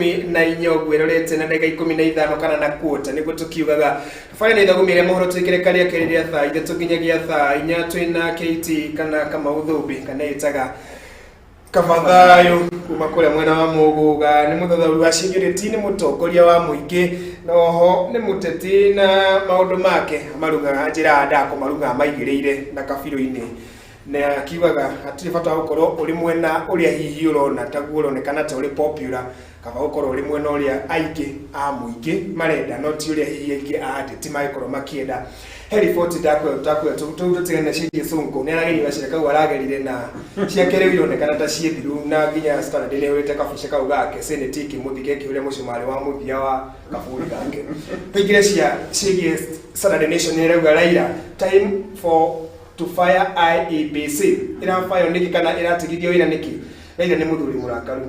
14 ũguo ĩrorete na ndagĩka 15 kana na kuota nĩguo tũkiugaga. Tũbare nĩ ithagumia rĩa mohoro twĩkĩre karĩa kerĩ rĩa thaa 3 nginyagia thaa 4. Twĩna KT kana Kamau Thũmbĩ kana ĩtaga Kabathayo kuma kũrĩa mwena wa Mũgũga, nĩ mũthathaũri wa ciĩgiĩ nĩ mũtongoria wa mũingĩ na oho nĩ mũteti, na maũndũ make marungaga njĩra ndakũmarungaga maigĩrĩire na kabirũ-inĩ, na akiugaga hatirĩ bata wa gũkorwo ũrĩ mwena ũrĩa hihi ũrona taguo ũronekana ta ũrĩ popular, kaba gũkorwo ũrĩ mwena ũrĩa aingĩ a mũingĩ marenda, no ti ũrĩa hihi aingĩ a ateti mangĩkorwo makĩenda. He riboti ndakwĩra tũtigane ciĩgiĩ Sonko, nĩ arageria gacĩra kau aragerire na ciake rĩu ironekana ta ciĩ thiru, na nginya Standard nĩ ĩhũrĩte kabica kau gake Senate ĩkĩmũthika ĩkĩhũrĩa mũcumarĩ wa mũthia wa kaburi gake. Tũingĩre cia ciĩgiĩ Saturday Nation, nĩ ĩrauga Raila time for to fire IEBC. Ĩrafire nĩkĩ kana ĩratigithio wĩra nĩkĩ? Raila nĩ mũthuri mũrakaru,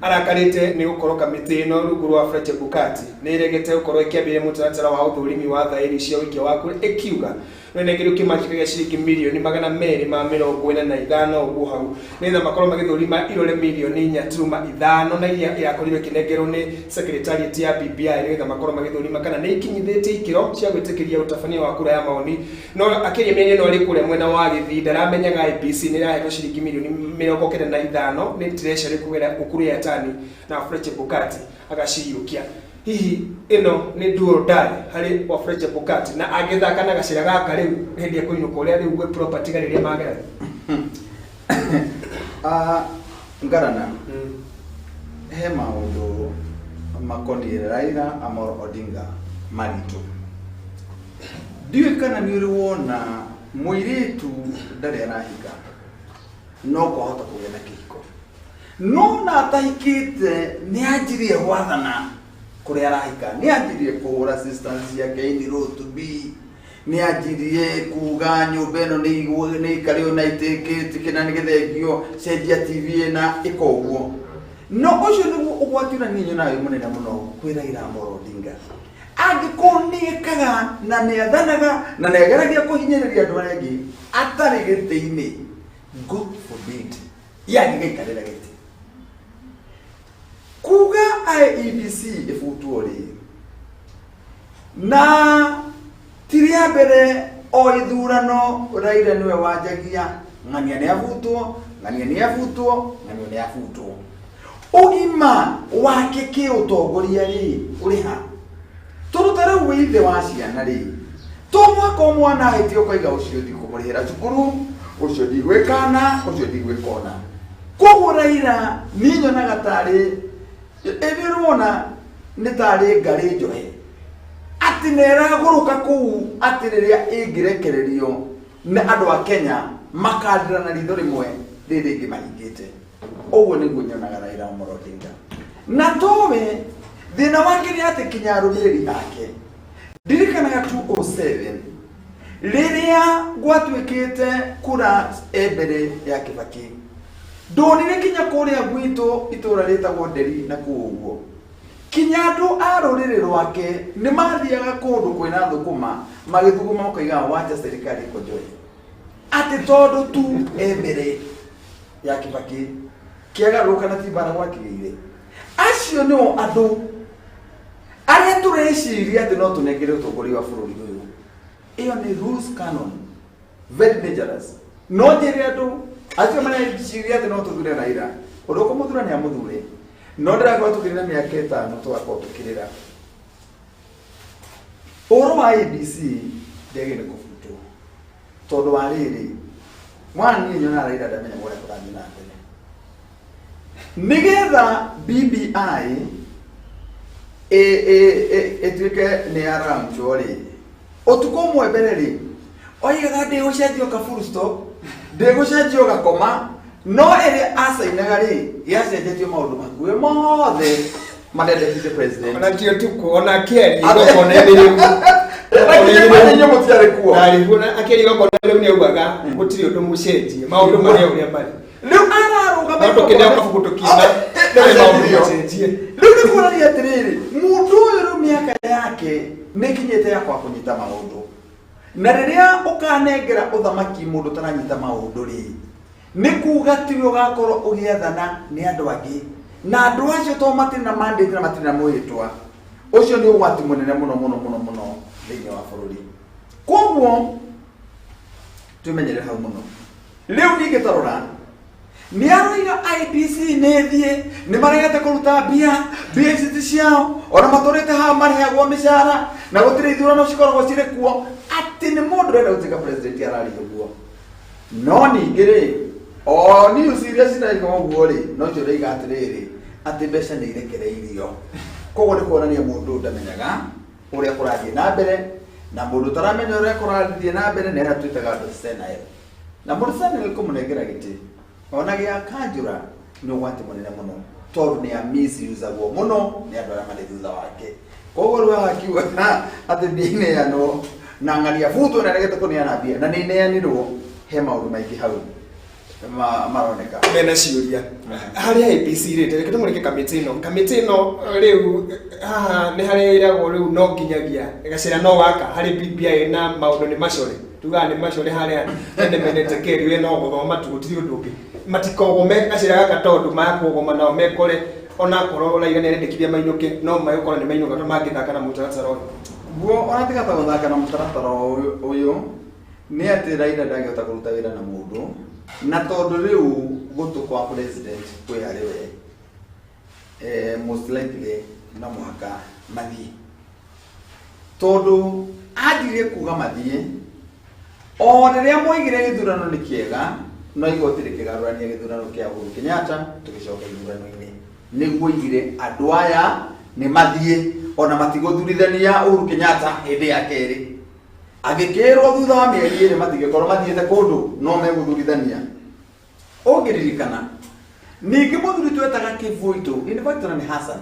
arakarĩte nĩ gũkorwo kamĩtĩ ĩno rungu rwa Fred Chebukati nĩ ĩregete gũkorwo ĩkĩambĩrĩria mũtaratara wa ũthũrimi wa thaĩri cia ũikia wa kura, ĩkiuga rwenengerio kĩmanjĩka gĩa ciringi mirioni 245 ũguo hau nĩgetha makorwo magĩthũrima irore mirioni 4.5 na iria irakorirwo ĩkĩnengerwo nĩ secretariat ya BBI nĩgetha makorwo magĩthũrima kana nĩ ikinyithĩtie ikĩro cia gwĩtĩkĩria ũtabania wa kura ya maoni. No akĩria mĩario ĩno arĩ kũrĩa mwena wa Gĩthii, ndaramenyaga IEBC nĩ ĩrahetwo ciringi mirioni 95 nĩ Treasury kũgera Ukur Yatani na Wafula Chebukati agaciyũkia. Hihi ĩno nĩ do or die harĩ Wafula Chebukati, na angĩthaka na gacĩra gaka rĩu hĩndĩ ekũinũka ũrĩa rĩu gwĩ proper tiga rĩrĩa magera? Ah, Ngarana, he maũndũ makoniĩ Raila Amolo Odinga maritũ. Ndiũĩ kana nĩ ũrĩ wona mũirĩtu ndarĩ arahika, no kwahota kũgĩa na kĩhiko, no na atahikĩte nĩ anjirie gwathana kũrĩa arahika, nĩ anjirie kũhũra sisters ciake in row to be, nĩ anjirie kuga nyũmba ĩno nĩ igũ- nĩ ikarĩo na itĩkĩtĩkĩ na nĩ gĩthengio, cenjia TV ĩna ĩka ũguo. No ũcio nĩguo ũgwati ũrĩa niĩ nyonaga wĩ mũnene mũno kwĩ Raila Amolo Odinga. Angĩkorwo nĩ ekaga na nĩ athanaga na nĩ ageragia kũhinyĩrĩria andũ arĩa angĩ atarĩ gĩtĩ-inĩ, God forbid ye angĩgaikarĩra gĩtĩ. Kuga IEBC ĩbutwo rĩ, na ti rĩa mbere, o ithurano Raila nĩwe wanjagia ng'ania nĩ abutwo, ng'ania nĩ abutwo, ng'ania nĩ abutwo. Ũgima wake kĩũtongoria rĩ, ũrĩ ha? Tondũ ta rĩu wĩ ithe wa ciana rĩ, to mwaka o mwana ahĩtie ũkoiga ũcio ndikũmũrĩhĩra cukuru, ũcio ndigwĩkana, ũcio ndigwĩka ũna. Koguo Raila niĩ nyonaga tarĩ ĩndĩ ũrona nĩ tarĩ ngarĩ njohe atĩ nĩ ĩragũrũka kũu, atĩ rĩrĩa ĩngĩrekererio nĩ andũ a Kenya makarĩra na ritho rĩmwe rĩrĩ rĩngĩ mahingĩte. Ũguo nĩguo nyonaga Raila Amolo Odinga. Na towe thĩna wake nĩ atĩ kinya arũmĩrĩri ake, ndirikanaga 207 rĩrĩa gwatuĩkĩte kura e mbere ya Kibaki, ndonire kinya kũrĩa gwitũ itũra rĩtagwo Nderi na kũu ũguo kinya andũ a rũrĩrĩ rwake nĩ mathiaga kũndũ kwĩna thũkũma magĩthuguma makoigaga wacha serikali ikojoe, atĩ tondũ tu e mbere ya Kibaki. Kĩagarũrũka na ti mbara gwakĩgĩire. Acio nĩo andũ arĩa tũreciria atĩ no tũnengere ũtongoria wa bũrũri ũyũ. Ĩyo nĩ loose cannon, very dangerous. No njĩre andũ acio mareciria atĩ no tũthure Raila, ũrĩa ũkũmũthura nĩ amũthure, no ndĩrakorwo tũkĩrĩra mĩaka 5 tũgakorwo tũkĩrĩra. Ũhoro wa IEBC ndĩagĩrĩire nĩ kũbutwo tondũ wa rĩrĩ, mwana niĩ nyonaga Raila ndamenyaga ũrĩa kũrathiĩ na mbere nĩgetha BBI ĩtuĩke nĩ ya launchwo rĩ. Ũtukũ ũmwe mbere rĩ, oigaga ndĩgũcenjio ka full stop, ndĩgũcenjio gakoma, no ĩrĩa acainaga rĩ, yacenjetio maũndũ makuĩ mothe marĩa deputy president. Ona ti ũtukũ, ona akĩaria igongona rĩu. Na kinya mũtiarĩ kuo. Ndarĩ na akĩaria igongona rĩu nĩ augaga gũtirĩ ũndũ mũcenjie, maũndũ marĩa ũrĩa marĩ. Rĩu ararũgama No tũkĩneo kabuku tũkiona nĩ maũndũ macenjie. Rĩu nĩ kuonania atĩrĩrĩ, mũndũ ũyũ rĩu mĩaka yake nĩ ĩkinyĩte ya kwaga kũnyita maũndũ, na rĩrĩa ũkanengera ũthamaki mũndũ ũtaranyita maũndũ rĩ, nĩ kuga tiwe ũgakorwo ũgĩathana, nĩ andũ angĩ. Na andũ acio to matirĩ na mandate na matirĩ na mwĩhĩtwa, ũcio nĩ ũgwati mũnene mũno mũno mũno mũno thĩinĩ wa bũrũri. Koguo twĩmenyerere hau mũno. Rĩu ningĩ tarora nĩ aroiga IEBC nĩ ĩthiĩ, nĩ maregete kũruta mbia, mbia ici ti ciao, ona matũrĩte haha marĩhagwo mĩcara na gũtirĩ ithurano cikoragwo cirĩ kuo, atĩ nĩ mũndũ ũrenda gũtuĩka president araria ũguo. No ningĩ rĩ, o news iria ciraiga ũguo rĩ, no cio iraiga atĩrĩrĩ, atĩ mbeca nĩ irekereirio. Koguo nĩ kuonania mũndũ ndamenyaga ũrĩa kũrathiĩ na mbere, na mũndũ ũtaramenya ũrĩa kũrathiĩ na mbere nĩ arĩa twĩtaga andũ senile. Na mũndũ senile kũmũnengera gĩtĩ ona gĩa kanjũra nĩ ũgwati mũnene mũno, tondũ nĩ amisusagwo mũno nĩ andũ arĩa marĩ thutha wake. Koguo rĩu haha akiuga atĩ mbia ineanwo na ng'ania butwo na aregete kũneana mbia na nĩ ineanirwo, he maũndũ maingĩ hau maroneka mena ciũria harĩ IEBC rĩ. Reke tũmũrĩke kamĩtĩ ĩno, kamĩtĩ ĩno rĩu haha nĩ harĩa ĩragwo rĩu no nginyagia gacĩra no gaka harĩ BBI na maũndũ nĩ macore, tugaga nĩ macore harĩa ene menete keri we no gũthoma tu, gũtirĩ ũndũ ũngĩ, matikogome gacĩra gaka tondũ makũgoma nao mekore onakorwo Raila nĩ arendekithia mainũke, no megũkorwo nĩ mainũka tondũ mangĩthaka na mũtaratara ũyũ. Guo ona tiga ta gũthaka na mũtaratara ũyũ nĩ atĩ Raila ndangĩhota kũruta wĩra na mũndũ, na tondũ rĩu gũtũ kwa president kwĩ harĩ we, most likely no mũhaka mathiĩ, tondũ anjirie kuga mathiĩ o rĩrĩa moigire gĩthurano nĩ kĩega, no igoti rĩkĩgarũrania gĩthurano kĩa Uhuru Kenyatta tũgĩcoka ithurano-inĩ, nĩguo oigire andũ aya nĩ mathiĩ ona matigũthurithania Uhuru Kenyatta hĩndĩ ya kerĩ. Agĩkĩrwo thutha wa mĩeri 2 matingĩkorwo mathiĩte kũndũ no megũthurithania. Ũngĩririkana ningĩ mũthuri twetaga Kĩvuitũ, in fact ona nĩ Hassan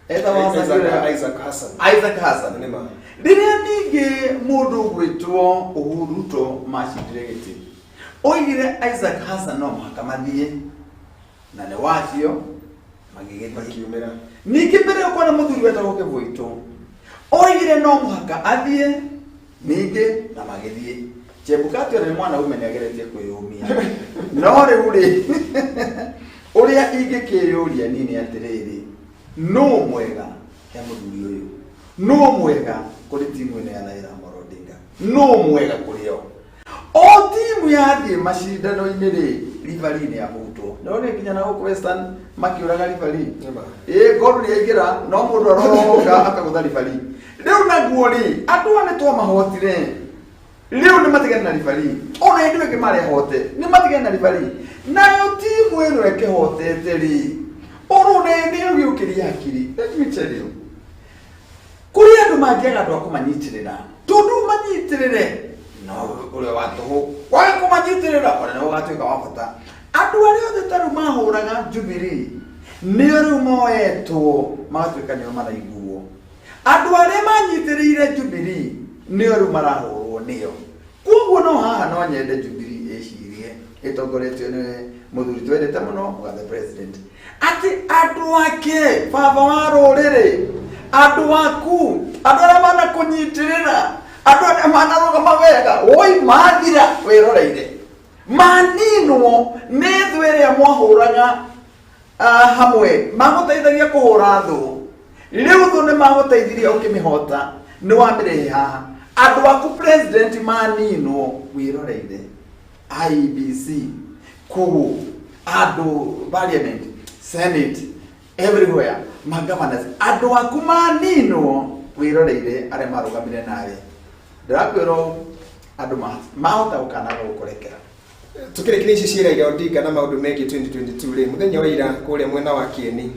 etagwo Hassan. Isaac Hassan. Isaac Hassan. Nĩ ma. Rĩrĩa ningĩ mũndũ ũgwĩtwo Uhuru Ruto macindire gĩtĩ, oigire Isaac Hassan no mũhaka mathiĩ, na nĩ wacio magĩgĩthiĩ. Makiumĩra. Ningĩ mbere ĩyo kwana mũthuri wetagwo Kĩvuitũ oigire no mũhaka athiĩ ningĩ na magĩthiĩ. Chebukati ona nĩ mwanaume, nĩ ageretie kwĩyũmia, no rĩu rĩ, ũrĩa ingĩkĩyũria niĩ nĩ atĩrĩrĩ, nũ mwega he mũthuri ũyũ? Nũ mwega kũrĩ timu ĩno ya Raila Amolo Odinga? Nũ mwega kũrĩ o? O timu yathiĩ macindano-inĩ rĩ, referee nĩ ahutwo. Nĩwonire nginya na gũkũ Western makĩũraga referee. Nĩ ma. Ĩ ngoru nĩ aingĩra, no mũndũ aroka akagũtha referee. Rĩu naguo rĩ, andũ aya nĩ twamahotire, rĩu nĩ matigane na referee. Ona hĩndĩ ĩyo ĩngĩ marehote nĩ matigane na referee. Nayo timu ĩno ĩkĩhotete rĩ, ũrũ nĩ ũgĩũkĩria hakiri. Let me tell you, kũrĩ andũ mangĩaga andũ a kũmanyitĩrĩra, tondũ manyitĩrĩre no ũrĩa wa tũhũ waga kũmanyitĩrĩra ona nĩ ũgatuĩka wa bata. Andũ arĩa othe ta rĩu mahũraga Jubilee nĩo rĩu moetwo magatuĩka nĩo maraiguo. Andũ arĩa manyitĩrĩire Jubilee nĩo rĩu marahũrwo nĩo. Koguo no haha no nyende Jubilee ĩcirie ĩtongoretio nĩ mũthuri twendete mũno, mũgathe president, atĩ andũ ake, baba wa rũrĩrĩ, andũ aku, andũ arĩa manakũnyitĩrĩra, andũ arĩa manarũgama wega, woi mathira wĩroreire maninwo nĩ thũ ĩrĩa mwahũraga hamwe, magũteithagia kũhũra thũ. Rĩu thũ nĩ magũteithirie ũkĩmĩhota, nĩ wamĩrehe haha. Andũ aku president maninwo wĩroreire, IEBC kũu, andũ parliament, senate, everywhere, magovernors, andũ aku maninwo wĩroreire, arĩa marũgamire nawe. Ndĩrakwĩra ũũ, andũ mahota gũkanaga gũkũrekera. Tukĩrĩkĩria ici cia Raila Odinga na maũndũ megiĩ 2022 rĩ, mũthenya wa ira kũrĩa mwena wa Kieni,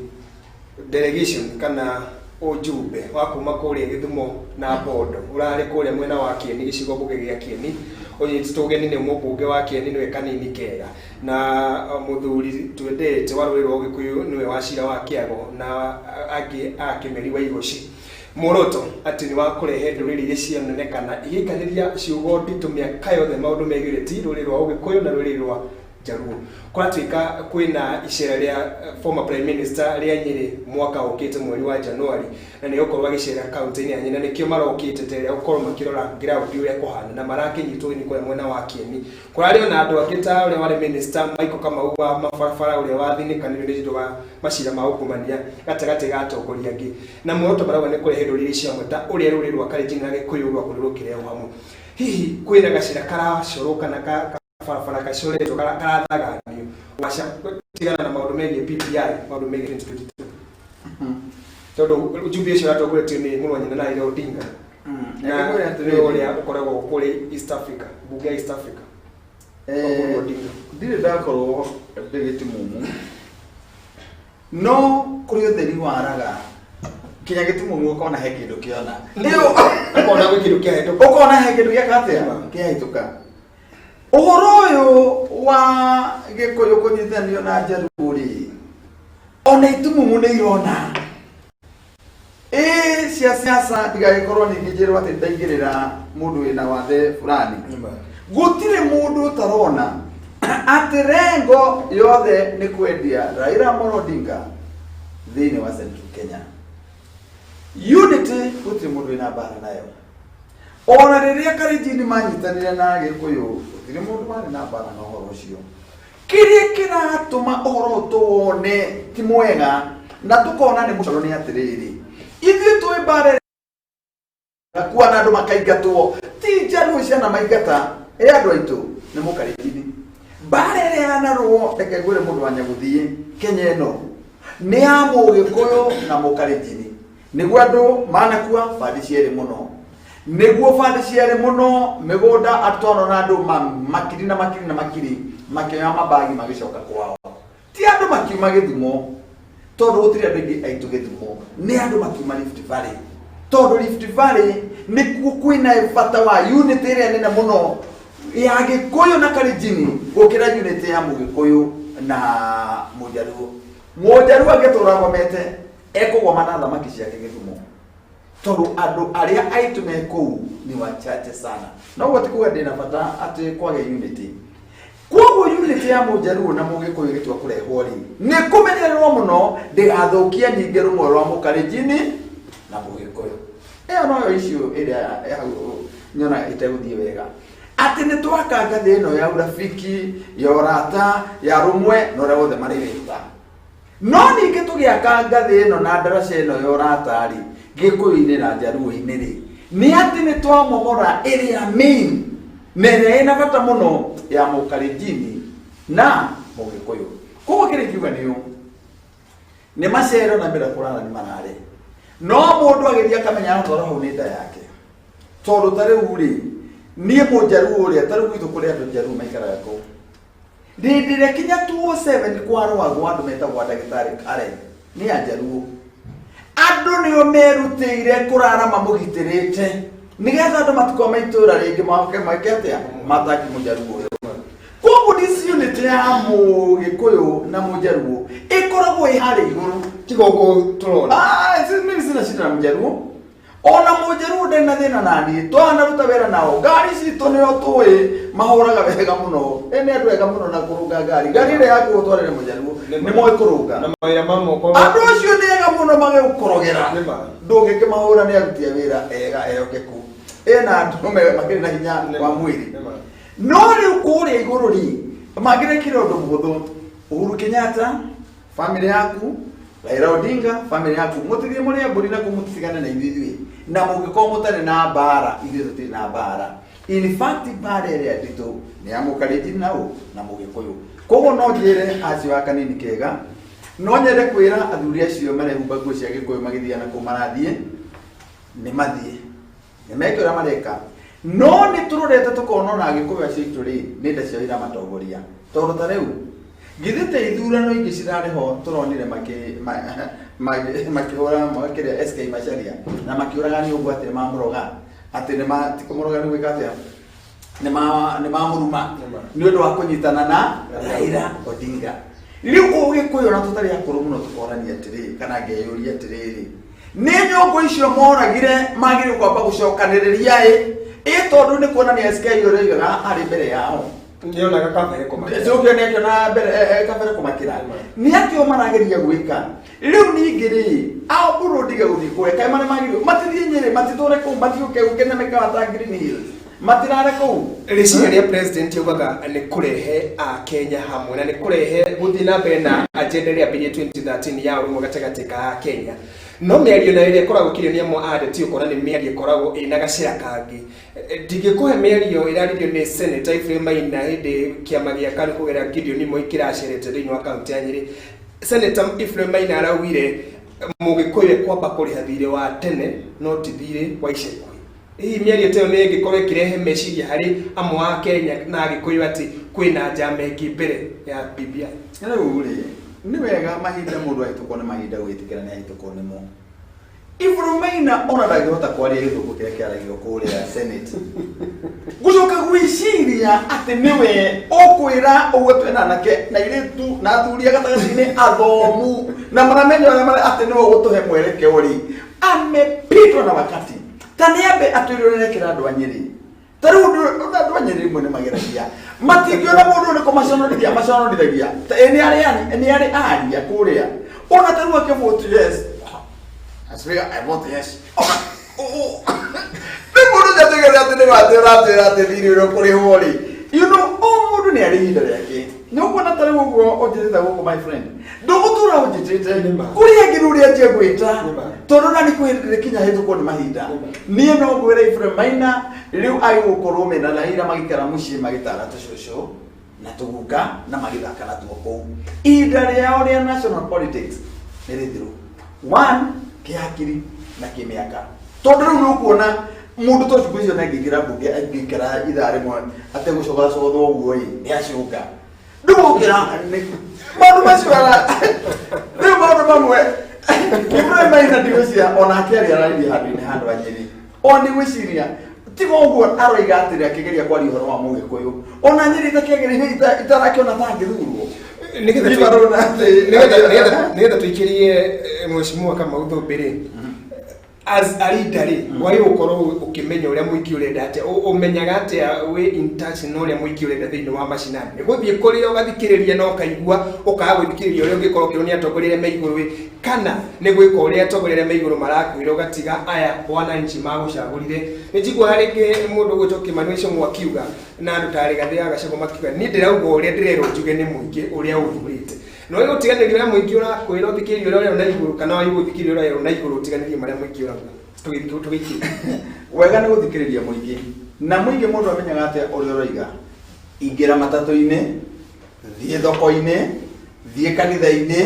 delegation kana ũjumbe wa kuma kũrĩa Gĩthumo na Bondo ũrarĩ kũrĩa mwena wa Kieni, gĩcigo mbunge gĩa Kieni, ũnyitĩtwo ũgeni nĩ mũmbunge wa Kieni nĩwe Kanini Kega na mũthuri twendete wa rũrĩrĩ rwa Ũgĩkũyũ nĩwe Wachira wa Kĩago na angĩ a Kĩmeri wa Igoci. Muoroto atĩ nĩ wa kũrehe ndũrĩrĩ iria cionekana igĩikarĩria ciugo nditũ mĩaka yothe maũndũ megiĩ ũteti, rũrĩrĩ rwa Ũgĩkũyũ na rũrĩrĩ rwa Jaluo. Kũratuĩka kwĩna icera rĩa former prime minister rĩa Nyĩrĩ mwaka ũkĩte mweri wa Januari, na nĩ gũkorwo agĩcera kaunti-inĩ ya Nyĩrĩ, na nĩkĩo marokĩte tene gũkorwo makĩrora ground ũrĩa kũhana, na marakĩnyitwo ũgeni kũrĩa mwena wa Kieni. Kũrarĩ ona andũ angĩ ta ũrĩa warĩ minister Michael Kamau wa mabarabara, ũrĩa wathinĩkanĩirio nĩ ũndũ wa macira ma ungumania gatagatĩ ga atongoria angĩ, na muoroto marauga nĩ kũrehe ndũrĩrĩ icio hamwe ta ũrĩa rũrĩrĩ rwa Kalenjin na Gĩkũyũ rwakorirwo rũkĩrehwo hamwe. Hihi kwĩna gacĩra karacorwo kana barabara gacoretwo karathaganio waca tigana na maũndũ megiĩ BBI, maũndũ megiĩ 2022, tondũ ujumbe ũcio ũratongoretio nĩ mũrũ wa nyina na Raila Odinga na nĩ ũrĩa ũkoragwo kũrĩ East Africa, bunge ya East Africa, Oburu Odinga. Ndirĩ ndakorwo ndĩ gĩtumumu, no kũrĩ ũtheri waraga kinya gĩtumumu, ũkona he kĩndũ kĩona. Ũkona gwĩ kĩndũ kĩahĩtũka. Ũkona he kĩndũ gĩaka atĩa kĩahĩtũka. Ũhoro ũyũ wa Gĩkũyũ kũnyitithanio na Njaruo rĩ, ona itumumu nĩ irona ĩĩ cia siasa, ndigagĩkorwo ningĩ njĩrwo atĩ ndaigĩrĩra mũndũ wĩna wathe fulani. Gũtirĩ mũndũ ũtarona atĩ rengo yothe nĩ kwendia Raila Amolo Odinga thĩinĩ wa Central Kenya. Unity gũtirĩ mũndũ wĩna mbara nayo. Ona rĩrĩa Kalenjin manyitanĩre na Gĩkũyũ, gũtirĩ mũndũ warĩ na mbara na ũhoro ũcio. Kĩrĩa kĩratũma ũhoro ũyũ tũwone ti mwega na tũkona nĩ mũcoro nĩ atĩrĩrĩ, ithuĩ twĩ mbara kuona andũ makaingatwo, ti Njaruo ciana maingata, ĩ andũ aitũ nĩ Mũkalenjini. Mbara ĩrĩa yanarũo, reke ngwĩre mũndũ wa Nyagũthiĩ, Kenya ĩno nĩ ya Mũgĩkũyũ na Mũkalenjini. Nĩguo andũ manakua bandi cierĩ mũno, nĩguo bandi cierĩ mũno mĩgũnda atwana na andũ makiri na makiri na makiri makĩoya mabagi magĩcoka kwao. Ti andũ makiuma Gĩthumo, tondũ gũtirĩ andũ aingĩ aitũ Gĩthumo, nĩ andũ makiuma Rift Valley, tondũ Rift Valley nĩkuo kwĩna bata wa unity ĩrĩa nene mũno ya Gĩkũyũ na Kalenjin gũkĩra unity ya Mũgĩkũyũ na Mũjaruo. Mũjaruo angĩtũra agomete, ekũgoma na thamaki ciake Gĩthumo, tondũ andũ arĩa aitũ me kũu ni wachache sana. Noguo ti kuga ndĩna bata atĩ kwage unity. Koguo unity ya Mũjaruo na Mũgĩkũyũ ĩgĩtua kũrehwo rĩ, nĩ kũmenyererwo mũno ndĩgathũkie ningĩ rũmwe rwa Mũkalenjini na Mũgĩkũyũ. Ĩyo noyo issue ĩrĩa hau nyona ĩtegũthiĩ wega, atĩ nĩ twaka ngathĩ ĩno ya urafiki, ya ũrata, ya rũmwe na ũrĩa wothe marĩ wĩta, no ningĩ tũgĩaka ngathĩ ĩno na ndaraca ĩno ya ũrata rĩ, Gĩkũyũ-inĩ na Njaruo-inĩ rĩ, nĩ atĩ nĩ twamomora ĩrĩa main na ĩrĩa ĩna bata mũno ya Mũkalenjini na Mũgĩkũyũ. Koguo kĩrĩa ingiuga nĩ ũũ, nĩ macero na mĩra kũrara nĩ marare, no mũndũ agĩthiĩ akamenya atwara hau nĩ nda yake, tondũ ta rĩu rĩ, niĩ Mũnjaruo ũrĩa ta rĩu gwitũ kũrĩ andũ Njaruo maikaraga kũu, hĩndĩ ĩrĩa kinya 207 kwarũagwo, andũ metagwo ndagĩtarĩ Karen nĩ Anjaruo, andũ nĩo merutĩire kũrara mamũgitĩrĩte nĩgetha andũ matikoma itũra rĩngĩ moke meke atĩa mataki Mũjaruo ũyũ. Koguo this unity ya Mũgĩkũyũ na Mũjaruo ĩkoragwo ĩ harĩa igũrũ. Tiga ũguo tũrona. Ah, mimi sina shida na Mjaruo, ona Mũjaruo ndarĩ na thĩna naniĩ. Twanaruta wĩra nao, ngari citũ nĩo tũĩ mahũraga wega mũno. Ĩ nĩ andũ ega mũno na kũrũnga ngari. Ngari ĩrĩa yaku ũtwarĩre Mũjaruo nĩ moĩ kũrũnga. Na mawĩra ma moko. Andũ acio nĩ ega mũno magĩgũkorogera. Nĩ ma. Ndũngĩkĩmahũra, nĩ aruti a wĩra ega ehokeku, ĩna andũ makĩrĩ na hinya wa mwĩrĩ. Nĩ ma. No rĩu kũrĩa igũrũ rĩ, mangĩrekire ũndũ mũhũthũ. Uhuru Kenyatta, family yaku, Raila Odinga, family yaku, mũtithiĩ mũrĩe mbũri na kũu, mũtitigane na ithuĩ, na mũngĩkorwo mũtarĩ na mbara, ithuĩ tũtirĩ na mbara. In fact, mbara ĩrĩa nditũ nĩ ya Mũkalenjin na ũ na Mũgĩkũyũ. Koguo no njĩre acio a kanini kega, no nyende kwĩra athuri acio marehumba nguo cia Gĩkũyũ magĩthiĩ na kũu marathiĩ, nĩ mathiĩ nĩ meke ũrĩa mareka, no nĩ tũrorete tũkona ona Agĩkũyũ acio aitũ rĩ, nĩ nda ciao iramatongoria, tondũ ta rĩu githĩ te ithurano ingĩ cirarĩ ho tũronire makĩhũra makĩrĩa SK Macharia na makĩũraga nyũngũ atĩ nĩ mamũroga, atĩ nĩ ma ti kũmũroga, nĩ gwĩka atĩa, nĩ mamũruma nĩ ũndũ wa kũnyitana na Raila Odinga. Rĩu Ũgĩkũyũ na tũtarĩ akũrũ mũno tũkorania atĩrĩ, kana ngeyũria atĩrĩrĩ, nĩ nyũngũ icio moragire magĩrĩirwo kwamba gũcokanĩrĩria ĩ tondũ nĩ kuonania SK ũrĩa oigaga arĩ mbere yao. Nĩonaga kabere kũmakĩra. Cũkio nĩ akĩona mbere kabere kũmakĩra. Nĩ atĩa marageria gwĩka? Rĩu ningĩ rĩ, ao Burundi gũthiĩ kũrĩa kaĩ marĩa magĩrĩirwo matithiĩ Nyĩrĩ, matitũre kũu, matiũke gũkena mĩkawa ta Green Hills, matirare kũu. Rĩciria rĩa president yaugaga nĩ kũrehe akenya hamwe na nĩ kũrehe gũthiĩ na mbere na agenda ĩrĩa yambĩrĩirie 2013 ya ũrũmwe gatagatĩ ka akenya. No mĩario nayo ĩrĩa ĩkoragwo ĩkĩario nĩ amwe a ateti ũkona nĩ mĩario ĩkoragwo ĩna gacĩra kangĩ. Ndingĩkũhe mĩario ĩraririo nĩ Senator Ephraim Maina hĩndĩ kĩama gĩa KANU kũgerera Gideon Moi kĩracerete thĩinĩ wa kaunti ya Nyĩrĩ. Senator Ephraim Maina araugire Mũgĩkũyũ ekwamba kũrĩha thirĩ wa tene no ti thirĩ wa ica ikuhĩ. Hihi mĩario ta ĩyo nĩ ĩngĩkorwo ĩkĩrehe meciria harĩ amwe a Kenya na Agĩkũyũ atĩ kwĩna njama ĩngĩ mbere ya BBI? Rĩu rĩ, nĩ wega mahinda mũndũ ahĩtũkwo nĩ mahinda gwĩtĩkĩra nĩ ahĩtũkwo nĩmo. Iburu Maina ona ndangĩhota kwaria gĩthũngũ kĩrĩa kĩaragio kũrĩa Senate. Gũcoka gwĩciria atĩ nĩwe ũkwĩra ũguo twĩna anake na airĩtu na athuri a gatagatĩ-inĩ athomu na maramenya ũrĩa mara atĩ nĩwe ũgũtũhe mwerekeo rĩ, amepitwa na wakati. Ta nĩ ambe atwĩre ũrĩa arekĩra andũ a Nyĩrĩ. Ta rĩu ũndũ andũ a Nyĩrĩ rĩmwe nĩ mageragia matingĩona mũndũ nĩ kũmaconorithia maconorithagia. Ta ĩ nĩ arĩ nĩ arĩ aria kũrĩa ona ta rĩu akĩvote yes. I swear I vote yes. Nĩ mũndũ njatigĩrĩra atĩ nĩ watĩ ũratwĩra atĩ thirĩ ũrĩa ũkũrĩhwo rĩ. You know, o mũndũ nĩ arĩ ihinda rĩake. Nĩ ũkuona ta rĩu ũguo ũnjĩtĩte gũkũ my friend. Ndũgũtũra ũnjĩtĩte. Nĩ ma. Kũrĩa angĩ nĩ ũrĩa anjia gwĩta. Nĩ ma. Tondũ na nĩ kwĩ hĩndĩ kinya hĩtũkwo nĩ mahinda. Nĩ ma. Niĩ no ngwĩre Ephraim Maina rĩu agĩgũkorwo mena Raila magĩikara mũciĩ magĩtara tũcũcũ na tũguka na magĩthaka natuo kũu. Ihinda rĩao rĩa national politics nĩ rĩthiru. One, kĩhakiri na kĩmĩaka. Tondũ rĩu nĩ ũkuona mũndũ ta ũcio ngwĩciria angĩingĩra mbunge angĩikara ithaa rĩmwe ategũcogacothwo ũguo ĩ nĩ acũnga. Ndũgũkĩra maũndũ macio ara rĩu maũndũ mamwe Ibrahim Maina ndigwĩciria onake arĩa araririe handũ-inĩ handũ ha Nyĩrĩ o ndigwĩciria tiga ũguo aroiga atĩrĩ akĩgeria kwaria ũhoro wa mũgĩkũyũ ona Nyĩrĩ itakĩagĩrĩire itarakĩona ta angĩthurwo. Nĩgetha Niĩ marona atĩ- nĩgetha tũikĩrie mheshimiwa Kamau Thũmbĩ rĩ, as a leader rĩ, wagĩrĩirwo gũkorwo ũkĩmenya ũrĩa mũingĩ ũrenda atĩa. Ũmenyaga atĩa wĩ in touch na ũrĩa mũingĩ ũrenda thĩinĩ wa macinani? Nĩ gũthiĩ kũrĩa ũgathikĩrĩria na ũkaigua, ũkaga gũthikĩrĩria ũrĩa ũngĩkorwo ũkĩrwo nĩ atongoria arĩa me igũrũ ĩ, kana nĩ gwĩka ũrĩa atongoria arĩa me igũrũ marakwĩra ũgatiga aya wananchi magũcagũrire. Nĩ njiguaga rĩngĩ mũndũ ũgwĩtwo Kĩmani wa Ichung'wa akiuga na andũ ta Rigathĩ wa Gachagua makiuga niĩ ndĩrauga ũrĩa ndĩrerwo njuge nĩ mũingĩ ũrĩa ũthurĩte. No ũgũtiganĩria ũrĩa mũingĩ ũrakwĩra ũthikĩrĩrie ũrĩa ũrerwo na igũrũ kana ũgũthikĩrĩria ũrĩa ũrerwo na igũrũ ũtiganĩrie marĩa mũingĩ ũrauga. Tũgĩikie. Wega nĩ gũthikĩrĩria mũingĩ. Na mũingĩ mũndũ amenyaga atĩa ũrĩa ũroiga? Ingĩra matatũ-inĩ, thiĩ thoko-inĩ, thiĩ kanitha-inĩ,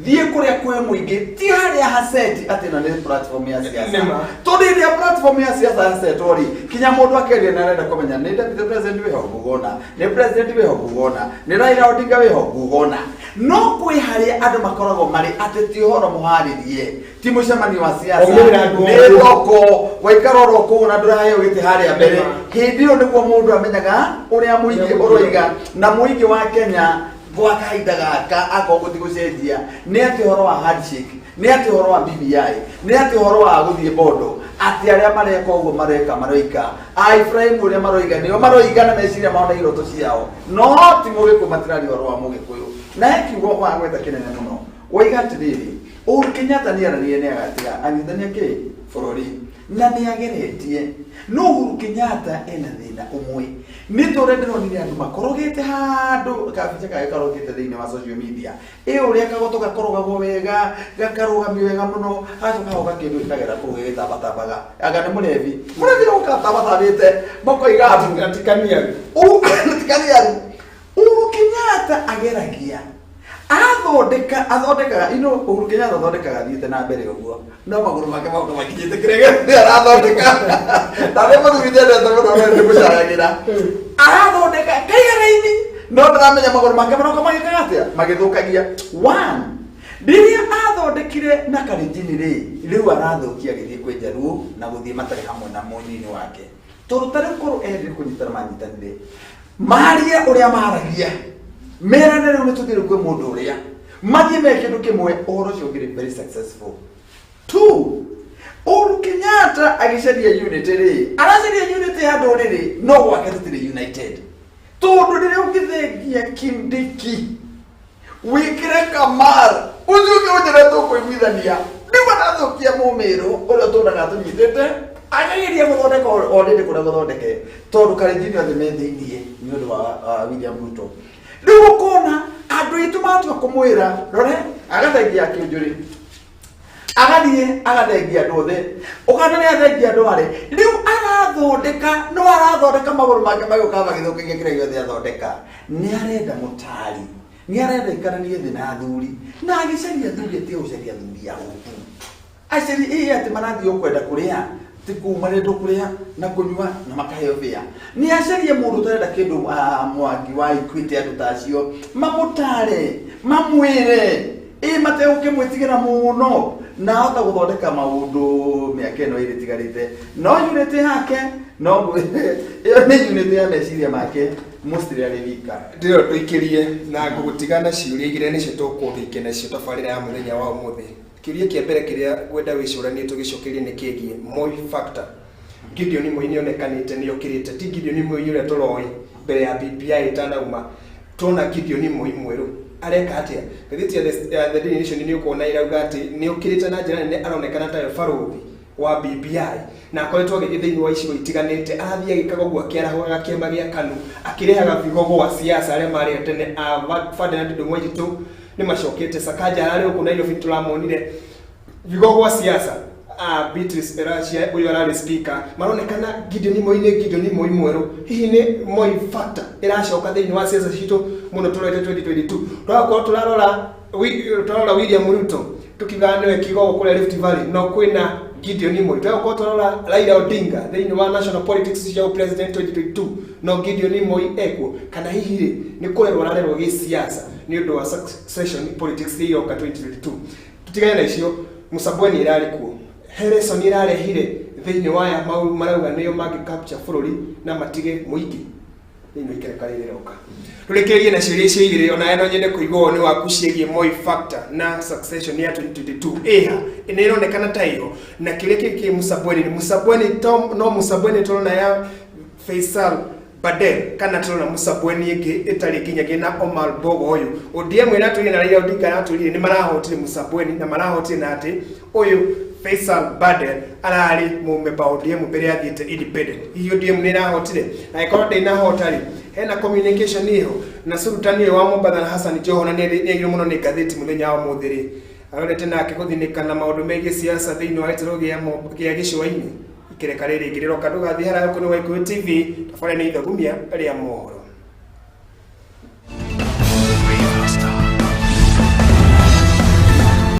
thiĩ kũrĩa kwĩ mũingĩ, ti harĩa haseti atĩ ĩno nĩ platform ya siasa. Nĩ ma. Tondũ ĩrĩa platform ya siasa yasetwo rĩ, kinya mũndũ akeria nĩ arenda kũmenya nĩ deputy president wĩho ngugona, nĩ president wĩho ngugona, nĩ Raila Odinga wĩho ngugona. No kwĩ harĩa andũ makoragwo marĩ atĩ ti ũhoro mũharĩrie, ti mũcemanio wa siasa, Waumĩrĩra andũ nĩ othe. thoko, waikara oro kũu na ndũraheo gĩtĩ harĩa mbere. Nĩ ma. Hĩndĩ ĩyo nĩguo mũndũ amenyaga ũrĩa mũingĩ Ũrĩa mũingĩ ũroiga na mũingĩ wa Kenya gwa kahinda gaka akorwo gũtigũcenjia nĩ atĩ ũhoro wa handshake, nĩ atĩ ũhoro wa BBI, nĩ atĩ ũhoro wa gũthiĩ bondo, atĩ arĩa mareka ũguo mareka maroiga a Ibrahim ũrĩa maroiga nĩo maroiga na meciria mao na iroto ciao, no ti mũgĩkũyũ, matiraria ũhoro wa mũgĩkũyũ. Na he kiugo wagweta kĩnene mũno, woiga atĩrĩrĩ, Uhuru Kenyatta nĩ aranire nĩ agatiga anyitithania kĩ bũrũri na nĩ ageretie, no Uhuru Kenyatta ena thĩna ũmwe nĩ ta ũrĩa ndĩronire andũ makorogete handũ kabica kake karokĩte thĩinĩ wa social media ĩ ũrĩa kagoto gakorogagwo wega gakarũgamio wega mũno hagacoka hagoka kĩndũ gĩkagera kũu gĩgĩtambatambaga anga nĩ mũrebi mũrebi ũgatambatabĩte makoiga mbu Atikania. Atikania. Uhuru Kenyatta ageragia athondeka athondekaga ino Uhuru Kenyatta athondekaga athiĩte na mbere ũguo no magũrũ make magoka makinyĩte kĩrĩa gĩothe arathondeka na nĩ mũthuri nyendete mũno no nĩ mũcayagĩra arathondeka kaiga raini no ndaramenya magũrũ make maroka magĩkaga atĩa magĩthũkagia one rĩrĩa athondekire na Kalenjin rĩ rĩu arathũkia agĩthiĩ kwĩ Njaruo na gũthiĩ matarĩ hamwe na mũnini wake tondũ ta rĩu korwo erire kũnyitana manyitanire marie ũrĩa maragia merane rĩu nĩ tũthiĩ rĩu kwĩ mũndũ ũrĩa mathiĩ me kĩndũ kĩmwe ũhoro ũcio ũngĩrĩ very successful. Two, Uhuru Kenyatta agĩcaria unity rĩ aracaria unity ya ndũrĩrĩ no gwake tũtirĩ united. Tondũ rĩrĩa ũngĩthengia Kindiki wĩkĩre Kamar ũcoke ũnjĩre tũkũiguithania, rĩu arathũkia mũmĩrũ ũrĩa ũtũraga tũnyitĩte akageria gũthondeka o rĩndĩ kũrĩa gũthondeke, tondũ Kalenjin othe me thĩiniĩ nĩ ũndũ wa William Ruto. Rĩu ũkona andũ aitũ matua kũmwĩra rore agathengia Kĩũnjũrĩ, agathiĩ agathengia andũ othe, ũkona nĩ athengia andũ arĩ rĩu arathondeka, no arathondeka magũrũ make magĩũka magĩthũkagia kĩrĩa gĩothe athondeka. Nĩ arenda mũtari, nĩ arenda ikaranie thĩ na athuri, na agĩcaria athuri atige gũcaria athuri a gũkũ acari ĩ atĩ marathiĩ o kwenda kũrĩa, ti kũu marendwo kũrĩa na kũnyua na makaheo bĩa. Nĩ acarie mũndũ ũtarenda kĩndũ, Mwangi wa Equity, andũ ta acio mamũtare, mamwĩre ĩ mategũkĩmwĩtigĩra mũno, na ahota gũthondeka maũndũ mĩaka ĩno ĩrĩ ĩtigarĩte. No unity yake, no ĩyo nĩ unity ya meciria make mostly arĩ wika. Ndĩrenda tũikĩrie na ngũgũtiga na ciũria igĩrĩ, nĩcio tũkũrĩkia nacio tabarĩra ya mũthenya wa ũmũthĩ. Kĩũria kĩa mbere kĩrĩa ngwenda wĩcũranie tũgĩcokerie nĩ kĩgiĩ Moi Factor. Gideon Moi nĩ onekanĩte nĩ okĩrĩte, ti Gideon Moi ũrĩa tũroĩ mbere ya BBI ĩtanauma. Tũrona Gideon Moi mwerũ areka atĩa? Ngathĩti ya The Daily Nation nĩ ũkuona ĩrauga atĩ nĩ okĩrĩte na njĩra nene, aronekana tawe barũthi wa BBI na akoretwo agĩthiĩ thĩinĩ wa icigo itiganĩte, arathiĩ agĩkaga ũguo akĩarahũraga kĩama gĩa KANU, akĩrehaga vigogo wa siasa arĩa marĩ a tene a Ferdinand Ndung'u Waititũ nĩ macokete. Sakaja ararĩ gũkũ Nairobi, tũramonire vigogo wa siasa a Beatrice Eracia ũyũ ararĩ speaker, maronekana Gideon Moi nĩ Gideon Moi mwerũ. Hihi nĩ Moi Factor ĩracoka thĩinĩ wa siasa citũ mũno tũrorete 2022? Tũrakorwo tũrarora William Ruto tukiugaga nĩwe kigogo kũrĩa Rift Valley, no kwĩna Gideon Moi. Tũrakorwo tũrarora Raila Odinga thĩinĩ wa national politics cia president 2022, no Gideon Moi ekuo. Kana hihi rĩ, nĩ kũrerwo ararerwo gĩsiasa nĩ ũndũ wa succession politics iria iroka 2022? Tutigane na icio. Musabweni ĩrarĩ kuo, Harrison ĩrarehire thĩinĩ wa aya marauga nĩo mangĩ capture bũrũri na matige mũingĩ thĩinĩ wa ikereka rĩrĩ rĩroka. Tũrĩkĩrĩrie na ciũria icio igĩrĩ, ona no nyende kũigua woni waku ciĩgiĩ Moi Factor na succession ya 2022 ĩha nĩ ĩronekana ta ĩho, na kĩrĩa kĩngĩ kĩ Musabweni nĩ Musabweni to, no Musabweni tũrona ya Faisal Badel, kana tũrona Musabweni ĩngĩ ĩtarĩ nginyagia na Omar Bogo ũyũ ODM ĩratũrire na Raila Odinga aratũrire nĩ marahotire Musabweni, na marahotire na atĩ ũyũ Faisal Badel ararĩ mũmemba wa ODM mbere athiĩte independent. Hihi ODM nĩ ĩrahotire? Na ĩkorwo ndĩnahota rĩ, hena communication ĩho na Sultan ũyũ wa Mombatha na Hassan Joho, na nĩ agirwo mũno nĩ ngathĩti mũthenya wa ũmũthĩ rĩ, arorete nake gũthinĩka na maũndũ megiĩ siasa thĩinĩ wa gĩtarũ gĩa gĩcũa-inĩ. Ikereka rĩrĩ rĩngĩ rĩroka, ndũgathiĩ haraya. Gũkũ nĩ Waikũyũ TV, tabarĩra nĩ ithagumia rĩa mohoro.